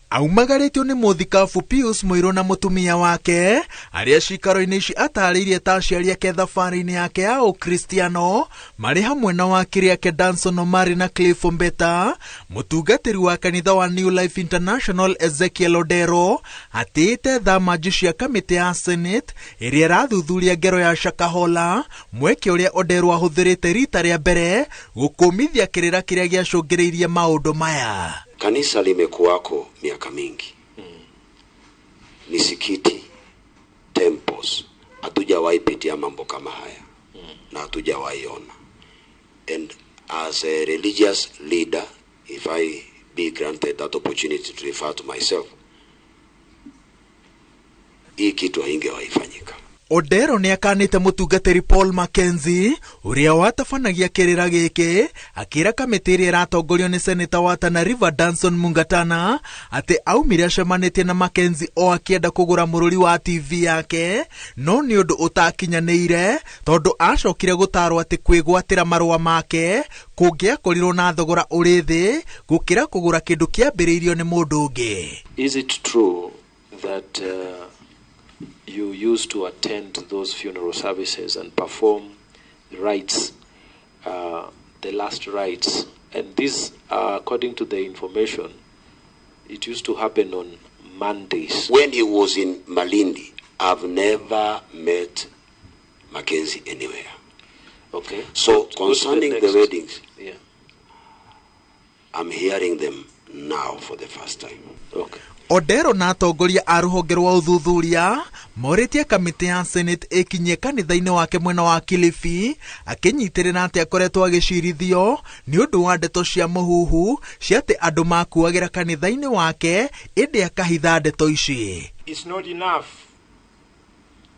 Aumagarĩtio nĩ mũthikabu Pius Mũirũ na mũtumia wake arĩa cikaro-inĩ ici atarĩirie ta aciari ake thabarĩ-inĩ yake ya ũkristiano marĩ hamwe na wakiri ake Danson Omari na Cliff Ombeta. Mũtungatĩri wa kanitha wa New Life International Ezekiel Odero atĩĩte thamanji cia kamĩtĩ ya Senate ĩrĩa ĩrathuthuria ngero ya Shakahola, mweke ũrĩa Odero ahũthĩrĩte rita rĩa mbere gũkũmithia kĩrĩra kĩrĩa gĩacũngĩrĩirie maũndũ maya. Kanisa limekuwako miaka mingi, misikiti, temples, hatujawahi pitia mambo kama haya na hatujawahi ona. And as a religious leader, if I be granted that opportunity to refer to myself, hii kitu haingewahi fanyika. Odero nĩ akanĩte mũtungatĩri Paul Mackenzie ũrĩa watabanagia kĩrĩra gĩkĩ, akĩra kamĩtĩ ĩrĩa ĩratongorio nĩ seneta wa Tana River Danson Mungatana atĩ aumire acemanĩtie na Mackenzie o akĩenda kũgũra mũrũri wa TV yake, no nĩ ũndũ ũtakinyanĩire tondũ acokire gũtarwo atĩ kwĩgwatĩra marũa make kũngĩakorirwo na thogora ũrĩ thĩ gũkĩra kũgũra kĩndũ kĩambĩrĩirio nĩ mũndũ ũngĩ. Is it true that you used to attend those funeral services and perform the rites, the last rites? And this, according to the information, it used to happen on Mondays. When he was in Malindi, I've never met Mackenzie anywhere. Okay. So Go to the concerning the next. Weddings, Yeah. I'm hearing them now for the first time. Okay. Odero na atongoria a rũhonge rwa ũthuthuria morĩtie kamĩtĩ ya Senate ĩkinyie kanitha-inĩ wake mwena wa Kilifi, akĩnyitĩrĩra atĩ akoretwo agĩcirithio nĩ ũndũ wa ndeto cia mũhuhu cia atĩ andũ makuagĩra kanitha-inĩ wake, ĩndĩ akahitha ndeto ici. It's not enough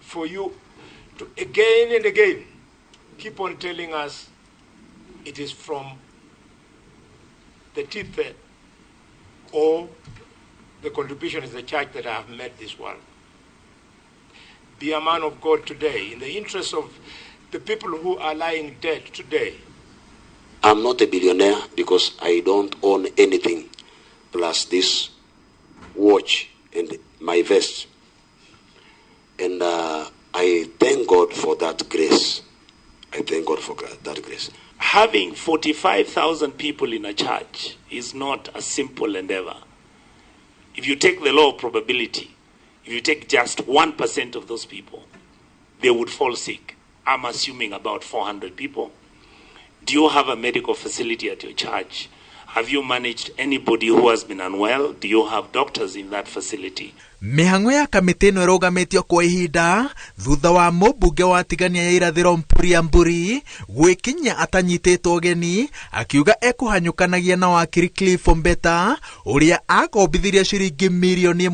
for you to again and again keep on telling us it is from the tithe or the contribution is the church that I have made this world. Be a man of God today in the interest of the people who are lying dead today. I'm not a billionaire because I don't own anything plus this watch and my vest. And I thank God for that grace. I thank God for that grace. Having 45,000 people in a church is not a simple endeavor. If you take the law of probability, if you take just 1% of those people, they would fall sick. I'm assuming about 400 people. Do you have a medical facility at your church? Have you managed anybody who has been unwell? Do you have doctors in that facility? Mĩhang'o ya kamĩtĩ ĩno ĩrũgamĩtio kwa ihinda thutha wa mũmbunge wa Tigania ya Irathĩro Mpuria Mburi gwĩkinyia atanyitĩtwo ũgeni, akiuga ekũhanyũkanagia na wakiri Cliff Ombeta ũrĩa akombithirie ciringi 1.5 mirioni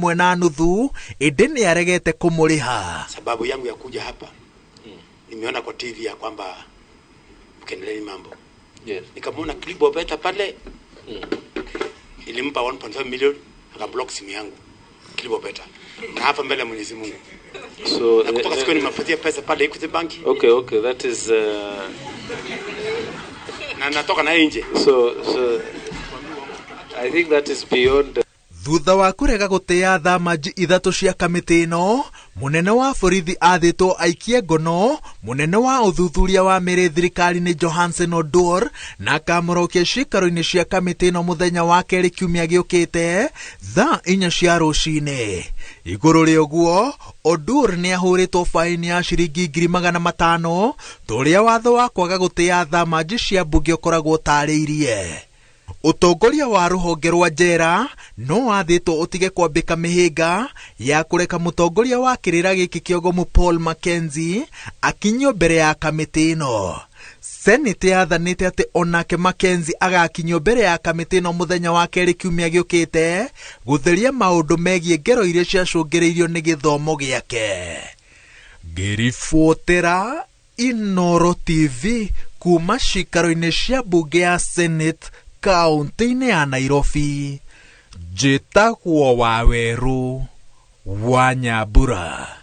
ĩndĩ nĩ aregete kũmũrĩha. Sababu yangu ya kuja hapa, nimeona kwa TV ya kwamba mkiendelea mambo, nikamwona Cliff Ombeta pale, ilimpa 1.5 million, akablock simu yangu Cliff Ombeta, na hapa mbele ya Mwenyezi Mungu So na kutoka siku nimepatia pesa pale Equity Bank Okay, that is na natoka naye nje. So I think that is beyond. Thutha wa kũrega gũtĩa thamanji ithatũ cia kamĩtĩ ĩno, mũnene wa borithi athĩtwo aikie ngono mũnene wa ũthuthuria wa mĩrĩ thirikari-inĩ Johansen Oduor na akamũrokia ciikaro-inĩ cia kamĩtĩ ĩno mũthenya wa kerĩ kiumia gĩũkĩte thaa 4 cia rũcinĩ. Igũrũ rĩa ũguo, Oduor nĩ ahũrĩtwo baini ya ciringi 500,000 ta ũrĩa watho wa kwaga gũtĩa thamanji cia mbunge ũkoragwo ũtarĩirie. Ũtongoria wa rũhonge rwa njera no wathĩtwo ũtige kwambĩka mĩhĩnga ya kũreka mũtongoria wa kĩrĩra gĩkĩ kĩogomu Paul Mackenzie akinyio mbere ya kamĩtĩ ĩno. Senate yathanĩte atĩ onake Mackenzie agakinyio mbere ya kamĩtĩ ĩno mũthenya wa kerĩ kiumia gĩũkĩte gũtheria maũndũ megiĩ ngero iria ciacũngĩrĩirio nĩ gĩthomo gĩake. Ngĩribotera Inoro TV kuma cikaro-inĩ cia mbunge ya Senate kaunti-inĩ ya Nairobi, njĩtagwo Wawerũ wa Nyambura.